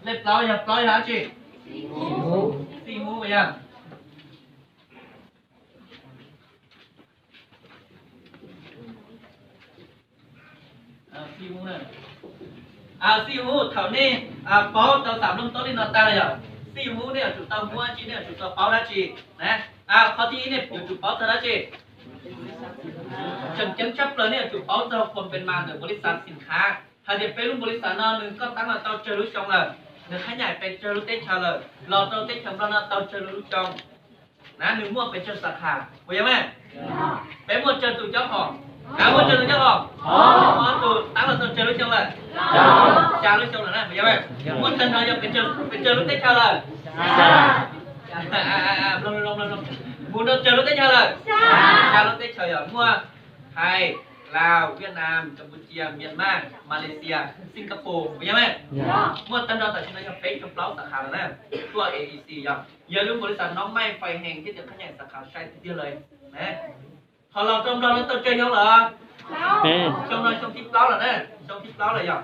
Lej plaub yog, plaub yog dab tsi? Xij hub yog. Xij hub, thaum nej paub tau xam lub toob li no tag lawm yog, xij hub nej yuav tsum tau muab dab tsi, nej yuav tsum tau paub dab tsi? Qhov thib ib nej yuav tsum paub txog dab tsi? Tseem ceeb tshaj plaws nej yuav tsum paub txog phoo pes mas ntawm npaum li xav xim khav, hais tias peb lub npaum li xav no nws koj tab los tau tsawg lub xyoo lawm, nws khab nyaim pes tsawg lub teb chaws lawm, los rau teb chaws Nplog no tau tsawg lub xyoo, na nws muaj pes tsawg xab khas, puas yog mas? Peb muaj tsawg tus coj hom? Peb muaj tsawg tus coj hom? Ob tug tab los tau tsawg lub xyoo lawm? Xya lub xyoo lawm na, puas yog mas? Muaj tag nrho yog pes tsawg lub teb chaws lawm? Mus rau tsawg lub teb chaws lawm? Xya lub teb chaws yog muaj Thaib, Laus, Viaj Nam, Kampuchia, Myanmar, Malaysia, Singapore, puas yog mas? Muaj tag nrho tam sim no yog peb caug plaub xab khas lawm na. Tuaj A E C yog, yog lub npaum li xav no mas fais heev thiab tias khab nyaim xab khas sai tiag tiag lawm. Ho los rau Nplog no tau tsawg xyoo lawm? Xyoo no xyoo thib plaub lawm na, xyoo thib plaub lawm yog.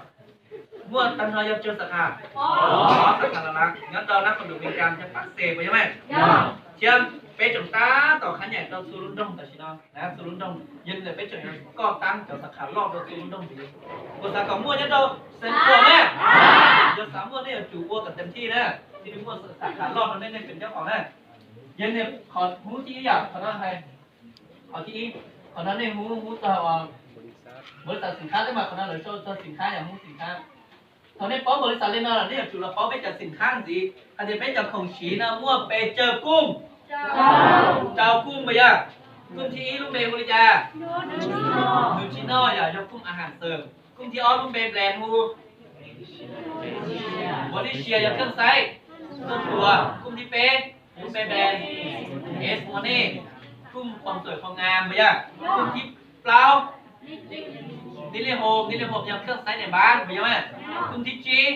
Muaj tag nrho yog tsawg xab khas? Ob xab khas los lawm, nyob rau nab qos dum Meskas thiab Pab Xes, puas yog mas? Thiab peb tseem tab tom khab nyaim rau txhua lub nroog tam sim no, txhua lub nroog, yog li ntawd peb tseem yuav koj tab cov xab khas loj rau txhua lub nroog ntxiv. Puas xav kom muaj nyob rau Xeev Khuam na? Yog xav muaj nej yuav tsum ua kom tes thij na, thiaj li muaj xab khas loj rau nej, nej tseem nyob hauv na. Yog li qhov hub thib ib yom, qhov no hais, qhov thib ib, qhov no nej hub, hub txog npaum li xav xim khab thiab mas qhov no lawv sau txog xim khab yom, hub xim khab. Thaum nej paub npaum li xav li no lawm nej yuav tsum los paub peb cov xim khab ntxiv, hais tias peb cov khoom siv no muaj pes tsawg kooj? Rau kooj, puas yog? Kooj thib ib lub npe hu li cas? Nutritional yom, yog kooj a has xwm. Kooj thib ob lub npe brand hu Bolicea, yog kheej xaiv tuaj tuag. Kooj thib peb lub npe brand S Money, kooj phoom txuam phoom ngam, puas yog? Kooj thib plaub Nilihom, Nilihom yog kheej xaiv niam npab, puas yog mas? Kooj thib tsib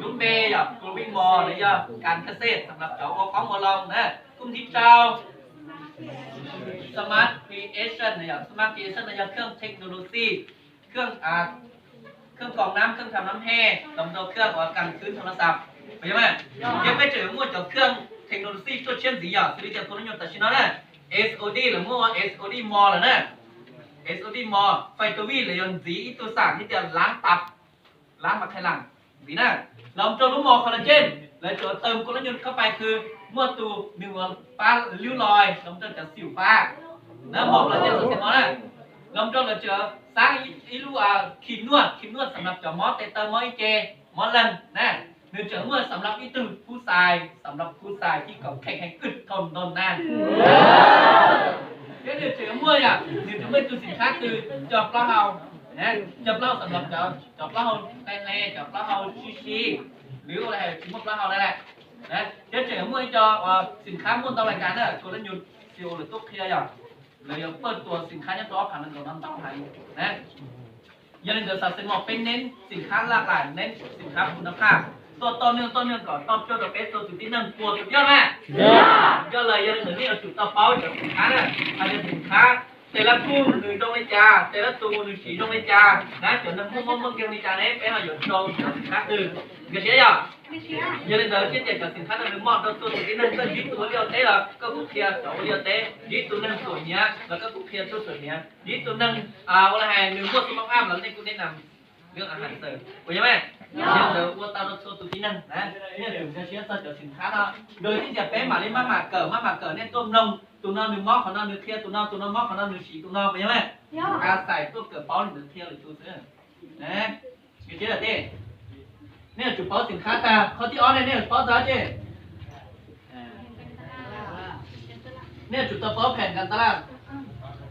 lub npe yog Growing More, los yog kas kas xej xam lab cov ua qoob ua loo na. Kooj thib rau Smart Creation, Smart Creation no yog kheej technology, kheej, kheej koo nab, kheej tham nab hej, los rau kheej ua kas khwb tham las xas, puas yog mas? Thiab peb tseem yuav muaj cov kheej technology tuaj tshiab ntxiv yog xws li tias tus no nyuag tam sim no na, SOD, lawv muab ua SOD More lawm na. SOD More, fais tus vij lawv yuav ntxiv ib tug xam thiab tias lab tap, lab mas khai lam ntxiv na. Los rau lub More Collagen, lawv tseem tawm kua lab nyuag kab pais khw, muaj tus nws ua pab riuj lois, los rau cov xim fab na, More Collagen xos xes mos na. Los rau lawv tseem xab ib lub cream nuaj, cream nuaj xam lab cov mob tes taw, mob ib ce, mob leeg na. Nws tseem muaj xam lab ib tug khub xais, xam lab khub xais thiab kom kheem heev wb thau ntau nag. Thiab nws tseem muaj yom, nws tseem muaj ib tug xim khab twg, cov plaub hau, cov plaub hau xam lab cov, cov plaub hau hle hle, cov plaub hau sib sib, lwm ua li hais tsis muaj plaub hau na. Thiab tseem muaj ib co xim khab muaj ntau lais kas na, tsuas lab nyuag xim uas lawv tuaj qhia yom, lawv yuav pawj tua xim khab nyob rau ob phav nees nkaum no ntau heev na. Yog li ntawd xos xes mos peb neb xim khab laj lais, neb xim khab khun nab phaj, tuaj toj neeg toj neeg kom toj cuag rau peb txhua tus tib neeg puas tus yoj na. Yog lawm, yog li ntawd nej yuav tsum tau paub cov xim khab na, hais tias xim khab tes lab kuj nws zoo li cas, tes lab tus nws siv zoo li cas na, cov neeg muaj mob muaj nkeeg li cas ne, peb ho yuav rau cov xim khab twg, nkag siab yom? Yog li ntawd thiaj tias cov xim khab no nws moj rau txhua tus tib neeg, koj ntsib tus ua liaj ua teb los koj kuj qhia cov ua liaj ua teb, ntsib tus neeg tuam hniav los koj kuj qhia tuaj tuam hniav, ntsib tus neeg ua li hais nws muaj xu mab ab los nej kuj nej nam lwm a has txawm, puas yog mas? Yog li ntawd ua tau rau txhua tus tib neeg na, nej yuav tsum nkag siab txog cov xim khab no. Nkawd thiaj tias peb mam li maj mam kawm, maj mam kawm, nej tuaj mloog, tus no nws mob qhov no nws qhia tus no, tus no mob qhov no nws siv tus no, puas yog mas? A xais tuaj kawm paub li ntawd qhia lwm tus xwb. Nkag siab lawm tej. Nej yuav tsum paub xim khab tag, qhov thib ob ne nej yuav paub txog dab tsi? Nej yuav tsum tau paub phem kas tas laj.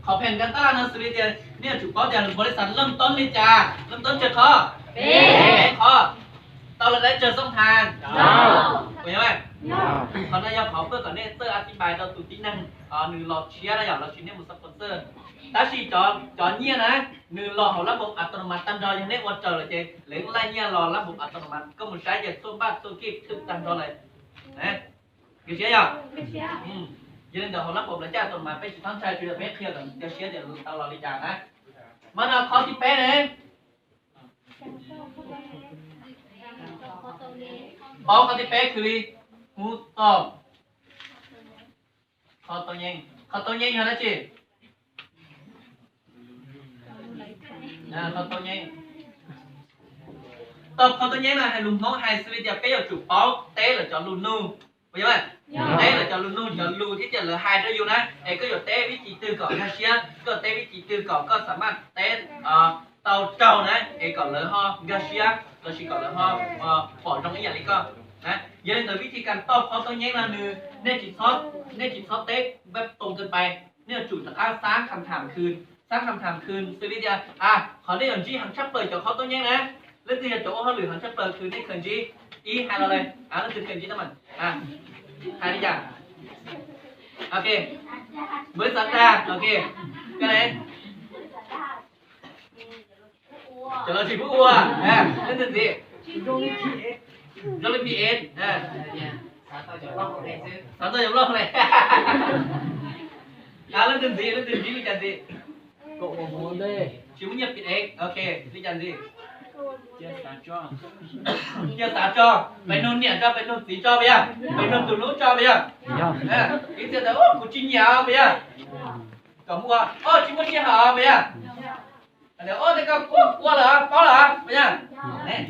Qhov phem kas tas laj no xws li tias nej yuav tsum paub tias npaum li xas laj toob li cas, laj toob tsawg qhov? Peb qhov. Tau lawv dai tsawg xoo thas? Puas yog mas? Qhov no yog qhov pab kom nej txawj a tib npais rau tus tib neeg nws los tshiab na yom, los tsis nej mus xav pov txawj. Tab sis cov nyiaj na, nws los hauv lab npoos a tau los mas tag nrho, yog nej ua raws lawm ces lawv laij nyiaj los lab npoos a tau los mas, koj mus saib ces txhua npaj txhua kij thwj tag nrho lawm. Nkag siab yog? Yog li ntawd hauv lab npoos lawv caj a tau los mas peb tsis txhob ntshai, tsuas yog peb qhia kom nkag siab tias tau los li cas na. Mas no qhov thib peb ne. Paub qhov thib peb khwv li, move top. Qhov tau nyeeb, qhov tau nyeeb yog dab tsi? Qhov tau nyeeb, top qhov tau nyeeb no hais lus Hmoob hais xws li tias peb yuav tsum paub teb lawv cov lus nug, puas yog? Teb lawv cov lus nug, cov lus thiab tias lawv hais rau yus na, es koj yuav teb vib ci twg kom nkag siab, koj teb vib ci twg kom koj xam maj teb tau raug na, es kom lawv ho nkag siab lossis kom lawv ho pom zoo ib yam li koj. Yog li ntawd vib ci kas tau qhov tau nyeeb no nws, nej tsis txhob, nej tsis txhob teb npaj toos kawg pais, nej yuav tsum rov qab xab kham tham khwv, xab kham tham khwv xws li tias qhov nej yuav ntsib heev tshaj plaws cov qhov tau nyeeb na, leej twg yog cov ua hauj lwm heev tshaj plaws khwv nej khaws ntsib, ib hais los le, leej twg khaws ntsib tau mas hais li cas? Ok, npawb xav tag, ok, koj ne? Cov los tsis pub ua, leej twg ntxiv? Zoo li P S, xav tau cov loj le. Leej twg ntxiv, leej twg ntsib li cas ntxiv? Tsis muaj nyiaj P S, ok, li cas ntxiv? Cia xav tso, peb nug niam tso, peb nug txiv tso puas yog? Peb nug tus hlub tso puas yog? Ib txhia tias kuv tsis nyiam puas yog? Kom mus ua, o tsis muaj sij hawm puas yog? Ua tej koj ua lawm paub lawm puas yog?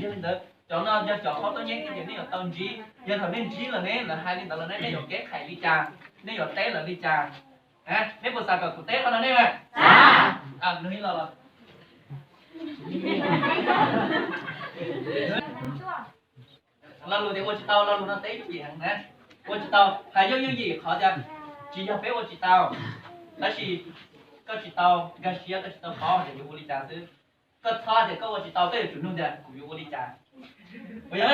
Yog li ntawd cov no yog cov qhov tau nyeeb tias nej yuav tau ntsib, yog thaum nej ntsib lawm ne, lawv hais li ntawd lawm ne, nej yuav kev khais li cas, nej yuav teb lawv li cas? Nej puas xav kom kuv teb qhov no nej mas? Nws ib lo los lo lus tias ua tsis tau, lo lus no teb yooj yim heev na. Ua tsis tau, hais yooj yooj yim qhov tias tsis yog peb ua tsis tau, tab sis koj tsis tau nkag siab, koj tsis tau paub tias yuav ua li cas xwb. Koj txhob tias koj ua tsis tau, koj yuav tsum nug tias kuv yuav ua li cas. Puas yog?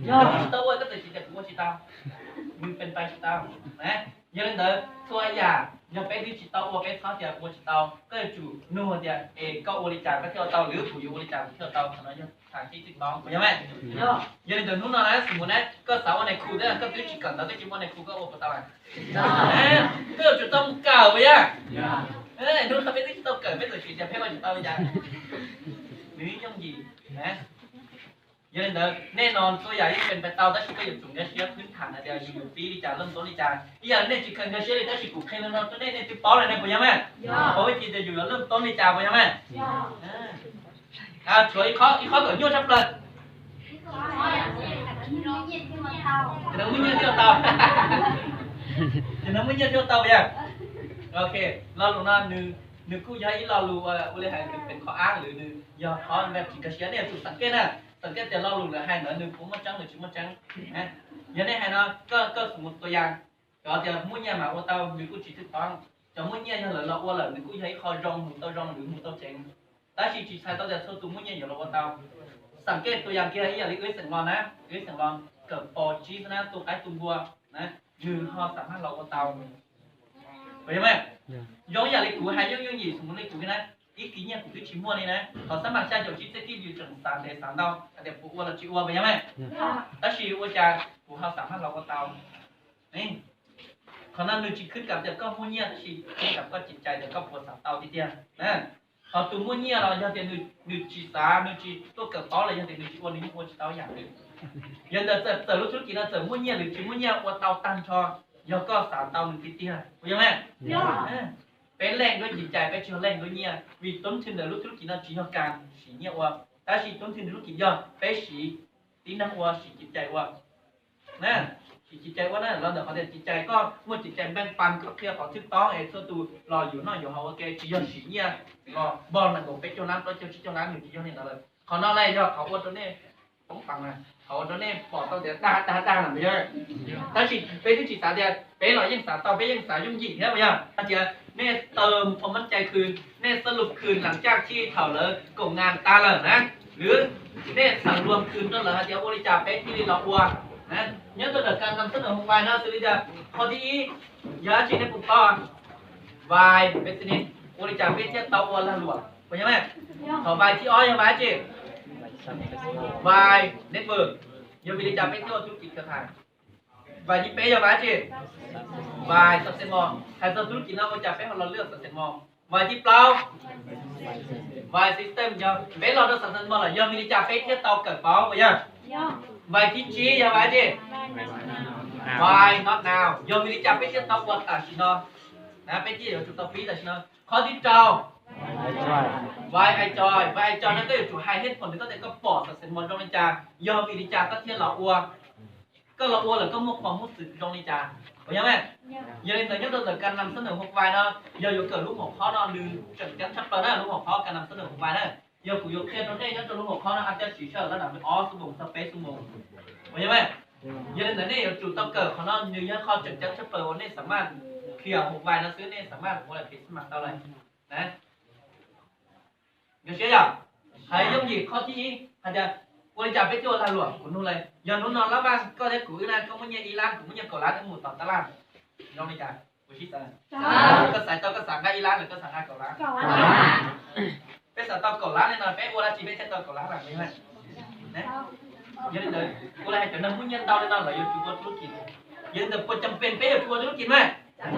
Koj tsis tau ua, koj txawm tsis tias kuv ua tsis tau, nws pes pais tsis tau. Yog li ntawd txhua yam yog peb twb tsis tau ua, peb txhob tias ua tsis tau, koj yuav tsum nug tias es koj ua li cas koj thiaj ua tau, lwm kuv yuav ua li cas kuv thiaj ua tau, qhov no yog tham tib txwj toob, puas yog mas? Yog li ntawd hnub no na, xws mus na, koj xav ua nais khu thiab koj twb tsis kawm ntawv, koj tsis ua nais khu koj ua puas tau? Koj yuav tsum tau mus kawm puas yog? Hnub no peb twb tsis tau kawm, peb txawm tsis tias peb ua tsis tau li cas. Nws yooj yim. Yog li ntawd nej no txhua yam yeej pes pais tau, tab sis koj yuav tsum nkag siab phwb tham hais tias yus yuav pib li cas, leej toob li cas. Ib yam nej tsis kheev nkag siab li, tab sis kuv qhia li no rau nej, nej twb paub lawm ne, puas yog mas? Paub vib ci tias yus yuav leej toob li cas, puas yog mas? Tshuav ib qho kom nyuaj tshaj plaws. Ces no muaj nyiaj thiaj tau. Ces no muaj nyiaj thiaj tau puas yog? Ok, lo lus no nws kuj yog ib lo lus ua li hais nws pem qhov ab lwm, nws yog qhov tsis nkag siab, nej yuav tsum xam kej na. Xam kej tias lo lus lawv hais ntawd nws puas muaj tseeb, nws tsis muaj tseeb. Yog nej hais no, koj xum mus tua yas, cov tias muaj nyiaj mas ua tau nws kuj tsis thwj toob. Cov muaj nyiaj yog lawv los ua lawm nws kuj yog ib qho zoo, mus tau zoo, nws mus tau tsev. Tab sis tsis txhais tau tias txhua tus muaj nyiaj yuav los ua tau. Xam kej tua yas kiag ib yam li wb xeem los na, wb xeem los kawm pos tsib xwb na, tu qaib tu npua na, nws ho xam maj los ua tau. Puas yog mas? Zoo ib yam li kuv hais yooj yooj yim, xum mus li kuv na, ib kis nyiaj kuv twb tsis muaj li na, qhov xab mas xya caum tsib txhiab kij yus tseem xav ntev xav ntau hais tias puas ua los tsis ua, puas yog mas? Tab sis ua cas kuv ho xam maj los ua tau. Qhov no nws tsis khwb kam tias koj muaj nyiaj, tab sis khwb kam koj tsim cai tias koj puas xav tau tiag tiag. Qhov tus muaj nyiaj los yog tias nws tsis xav, nws tsis tuaj kawm paub los yog tias nws tsis ua, nws yeej ua tsis tau yam li. Yog ntawd txawm lub thub kis no txawm muaj nyiaj lwm tsis muaj nyiaj ua tau tag nrho, yog koj xav tau nws tiag tiag, puas yog mas? Peb leej duab tsim cai, peb tsis yog leej duab nyiaj, vim tub thwj ntawm lub thub kis no tsis yog kas siv nyiaj ua, tab sis tub thwj ntawm lub kis yog peb siv tib neeg ua, siv tsim cai ua. Siv tsim cai ua na, los ntawm qhov tias tsim cai koj muaj tsim cai npeej pas, koj qhia qhov thwj toob es txhua tus los yuav noj yuav haus ua ke, tsis yog siv nyiaj los npog nees nkaum peb caug lab, plaub caug tsib caug lab, nws tsis yog li ntawd lawm. Qhov no lawm yog qhov ua rau nej poob peev, qhov ua rau nej pom tau tias dag dag dag na, puas yog? Tab sis peb twb tsis xav tias peb los yeej xav tau, peb yeej xav yooj yim thiab, puas yog? Hais tias nej taw mus phom mab cai khwv, nej xab lus khwv lam caj tij thaum lawv koom nas tas lawm na, lwm nej xav luag khwv rau lawv hais tias ua li cas peb thiaj li los ua na. Nyob rau ntawm kas nas xab nws hu vais no xws li tias qhov thib ib, yog dab tsi nej puas paub? Vais business, ua li cas peb thiaj tau ua lag luam, puas yog mas? Thaum vais thib ob yog vais dab tsi? Vais network, yog vim li cas peb thiaj ua tub kis khwv hais? Vais thib peb yog vais dab tsi? Vais xab xes mos, hais txog tub kis no ua cas peb ho los lwaj xab xes mos? Vais thib plaub, vais system, yog peb los rau xab xes mos lawm yog vim li cas peb thiaj tau kawm paub, puas yog? Why thib tsib yog why dab tsi? Why not now? Yog vim li cas peb thiaj tau ua tam sim no? Na peb thiaj yuav tsum tau pib tam sim no. Qhov thib rau, why I join? Why I join no koj yuav tsum hais hej phoom tias koj tias koj pom xam xees mos zoo li cas, yog vim li cas koj thiaj los ua. Koj los ua lawm koj muaj qhov muaj txwm zoo li cas, puas yog mas? Yog li ntawd nyob rau ntawm kas nas xab nws hoo vais no, yog yuav kawm lub hom qhov no nws tseem ceeb tshaj plaws na, lub hom qhov kas nas xab nws hoo vais na. Yog kuv yuav qhia rau nej nyob rau lub hom qhov no, a caj sim sawm lab dam ob xuab moos txog peb xuab moos, puas yog mas? Yog li ntawd nej yuav tsum tau kawm qhov no, nws yog qhov tseem ceeb tshaj plaws uas nej xam maj qhia hoo vais no xwb, nej xam maj ua lam phiv xab mas tau lawm. Nkawd siab yom? Hais yooj yim qhov thib ib hais tias, ua li cas peb thiaj ua lag luam? Kuv nug lawm, yog hnub no lab vaj koj thiab kuv wb na, koj muaj nyiaj ib lab, kuv muaj nyiaj kaum lab, wb mus tom tab laj, zoo li cas? Kuv sib txawv, koj xaiv tau koj xav nqa ib lab los koj xav nqa kaum lab? Peb xav tau kaum lab li no peb ua dab tsi peb thiaj tau kaum lab lawm? Yog li ntawd kuv los hais cov neeg muaj nyiaj ntau li no lawv yuav tsum ua thub lub kis. Yog li ntawd puas cam pes peb yuav tsum ua thub lub kis mas? Cam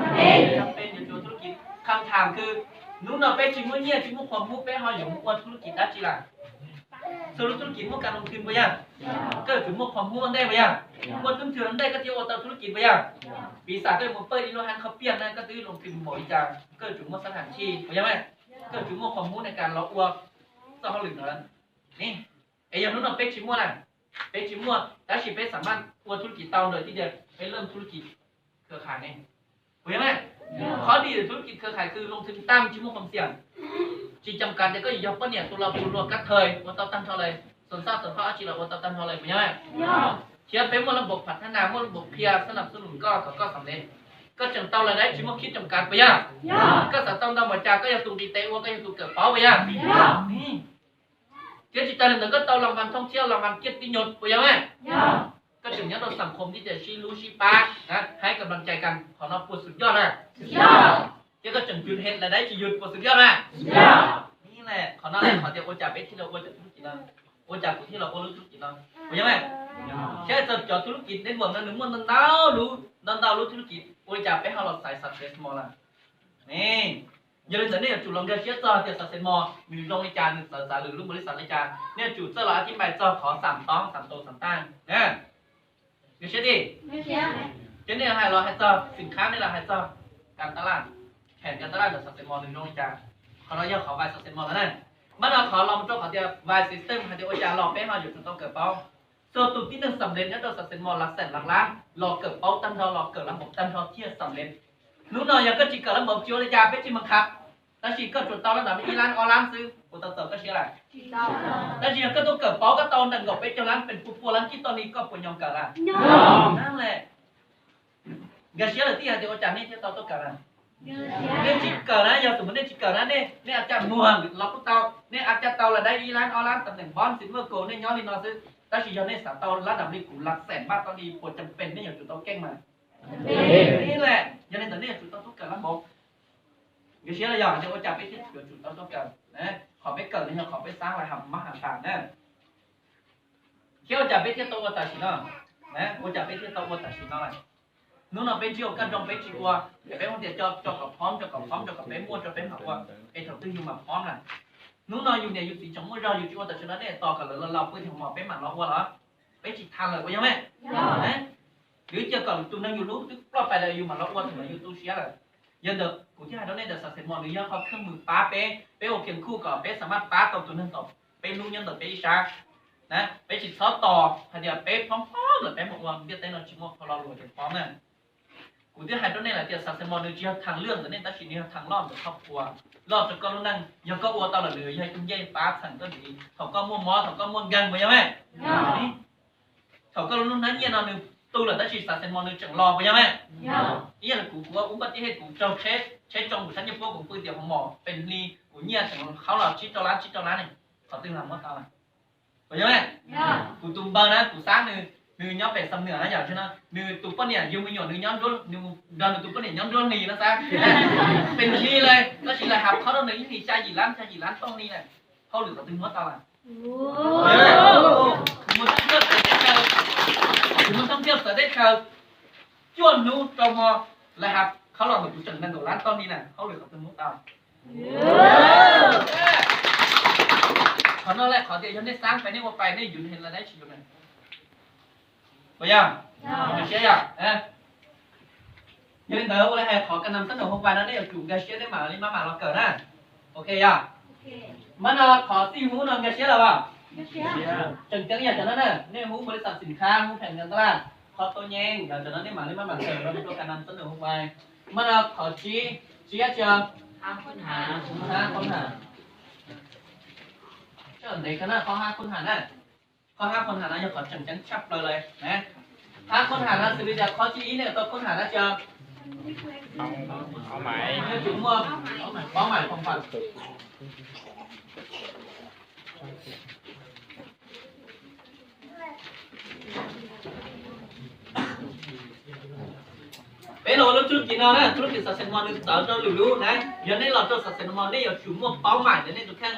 pes yuav tsum ua thub lub kis. Kham tham kwv, hnub no peb tsis muaj nyiaj tsis muaj qhov muab, peb ho yuav mus ua thub lub kis dab tsi lawm? Txhua lub thub lub kis muaj kas loo thwm puas yog? Koj yuav tsum muaj qhov muab ua ntej puas yog? Muaj tub nthwv ua ntej koj thiaj ua tau thub lub kis puas yog? Piv xam koj yuav mus pawj li lub hab khau piaj na koj twb loo thwm npaum li cas koj yuav tsum muaj xab ham chij puas yog mas? Koj yuav tsum muaj qhov muab nej kas los ua txoj hauj lwm ntawd. Es yog hnub no peb tsis muaj na, peb tsis muaj tab sis peb xam maj ua thub lub kis tau ntawm tij tias peb laj thub lub kis khwv khais ne, puas yog mas? Qhov dis thub lub kis khwv khais kwv loo thwm tam tsis muaj qhov xiam, tsis cam kas tias koj yuav yog poj niam tus los tus luag kab thawj ua tau tag nrho lawm, xus xaj xus hoj dab tsi los ua tau tag nrho lawm puas yog mas? Thiab peb muaj lab npaum phav thab nas, muaj lab npaum qhia xab nam xab lus koj kom koj xam le, koj tseem tau lawm dab tsis muaj khib cam kas puas yog? Koj xav tau ntau npaum cas koj yog tus nqis tes ua, koj yog tus kawm paub puas yog? Thiab tsis tas li ntawd koj tau los npas thooj thiab los npas kiaj tib nyuag puas yog mas? Koj tseem nyob rau xam khoom tib tias sib hlub sib pab, hais kam laj cai kas, qhov no puas xum yoj na? Thiab koj tseem yus hem lawv dab tsis yus puas xum yoj na? Qhov no qhov tias ua cas peb thiaj li ua cov thub lub kis no, ua cas kuv thiaj los ua lub thub lub kis no, puas yog mas? Thiab txog cov thub lub kis deb npaum no nws muaj ntau ntau lub, ntau ntau lub thub lub kis, ua li cas peb ho los xaiv Success More lawm? Yog li ntawd nej yuav tsum los nkag siab txog tias Success More nws zoo li cas, nws txawv txav lwm lub npaum li xav li cas, nej yuav tsum txawj los a thib npais txog qhov xam toob xam tus xam taj. Nkag siab tiag. Ces nej hais los hais txog xim khab, nej los hais txog kas tab laj, phem kas tab laj ntawm Success More nws zoo li cas. Qhov no yog qhov vais Success More lawm na. Mas no qhov los mus rau qhov tias vais system hais tias ua cas los peb ho yuav tsum tau kawm paub. Txhua tus tib neeg xam le nyob rau Success More lab xeem lab lab los kawm paub tag nrho, los kawm lab npaum tag nrho thiaj xam le. Hnub no yog koj tsis kawm lab npaum tsis ua li cas, peb tsis mas khav. Tab sis koj tsuas tau lab nram ib lab ob lab xwb, puas tau txaus koj siab lawm? Tab sis yog koj tuaj kawm paub koj tau nees nkaum peb caug lab, pes pua pua lab kij toj ni koj puas nyob kawm lawm? Nkag siab lawm tij hais tias ua cas nej thiaj tau tuaj kawm na? Nej tsis kawm na, yog tus mas nej tsis kawm na, nej nej a caj muag los kuj tau, nej a caj tau lawm dab ib lab ob lab tam neem npob xim muaj kaus nej nyob li no xwb. Tab sis yog nej xav tau lab nram li kuv lab xeem npaj toj ni puas cam pes nej yuav tsum tau keej mas? Ib lawm, yog li ntawd nej yuav tsum tau tuaj kawm lab npaum. Nkag siab los yog hais tias ua cas peb thiaj yuav tsum tau tuaj kawm? Qhov peb kawm no yog qhov peb xav lais has mab has tas na. Thiab ua cas peb thiaj tau ua tam sim no? Ua cas peb thiaj tau ua tam sim no lawm? Hnub no peb ntsib ua kaj nroo peb tsis ua, peb hu tias tso kom phom, tso kom phom, tso kom peb muaj tso peb mam ua, es thaum twg yus mam phom lawm? Hnub no yus niam yus txiv tseem muaj zog yus tsis ua tam sim no nej tos kom lawv los laus pw thaum mos peb mam los ua los? Peb tsis tham lawm puas yog mas? Yus cia kom tus neeg yus hlub twb ploj pais lawm yus mam los ua thaum no yus tu siab lawm. Yog ntawd kuv thiaj hais rau nej tias Success More nws yog qhov kheej mws pab peb, peb ua kiag khuj kom peb xam maj pab tau tus neeg tom peb hlub nyob ntawm peb ib sab na. Peb tsis txhob tos hais tias peb phom phom lawm peb mam ua, ntiaj teb no tsis muaj qhov lo lus tias phom na. Kuv twb hais rau nej lawm tias Success More nws tsis yog tham lwj ntawm nej tab sis nws yog tham loj ntawm qhov pua, loj rau koj lub neej. Yog koj ua tau lawm nws yog ib tug ncej pab txheem koj ntxiv thaum koj muaj mob thaum koj muaj nkeeg puas yog mas? Thaum koj lub hnab nyiaj no nws tu lawm tab sis Success More nws tseem los puas yog mas? Ib yam li kuv, kuv ua ub npaj tij hej kuv raug tsheb, tsheb tsoo kuv sab nyiaj puab kuv pw tias hoo mom pes hli kuv nyiaj tseem qhaub los tsib rau lab tsib rau lab ne, qhov twg los muab tau? Puas yog mas? Kuv tus npawg na kuv xav nws, nws nyob pem Xam Nwm na yom, nws tus poj niam yug me nyuam nws nyob nruab, nws nrog nws tus poj niam nyob nruab hlis no xav, pes hli lawm tab sis lawv hab khob rau nws ib hlis xya yim lab xya yim lab tooj ni na, hauj lwm qhov twg muab tau lawm? Mus thoob thiab txawv teb chaws, mus thoob thiab txawv teb chaws cuaj hnub rau hmo, lawv hab khob los ntawm kuv tseem nees nkaum lab tooj ni na, hauj lwm qhov twg muab tau? Qhov no lawm qhov tias yog nej xav pais nej ua pais nej yus heev lawm dab tsis yus na. Puas yog? Nkag siab yog? Yog li ntawd ua li hais qhov kas nas xab num hoo vais no nej yuav tsum nkag siab nej mam li maj mam los kawm na. Ok yog? Mas no qhov xib hwb no nkag siab los as? Tseem ceeb yog cov no na, nej hub npaus li xam xim khab, hub pheem nkas ntau laj, qhov tau nyeej yog cov no nej mam li maj mam kawm rau kas nas xab num hoo vais. Mas no qhov tsib, tsib yab tsi? Hab qhob ham. Ntev kawg na, qhov hab qhob ham na. Qhov hab qhob ham no yog qhov tseem ceeb tshaj plaws lawm na. Hab qhob ham no xws li tias qhov tsib ib nej tau qhob ham dab tsi? Yuav tsum muaj paub mais phong phạm. Peb los lub tsub kis no na, lub tsub kis xam xes mos nws txawv rau lwm lub na. Yog nej los rau xam xes mos nej yuav tsum muaj paub mais tias nej tus kheej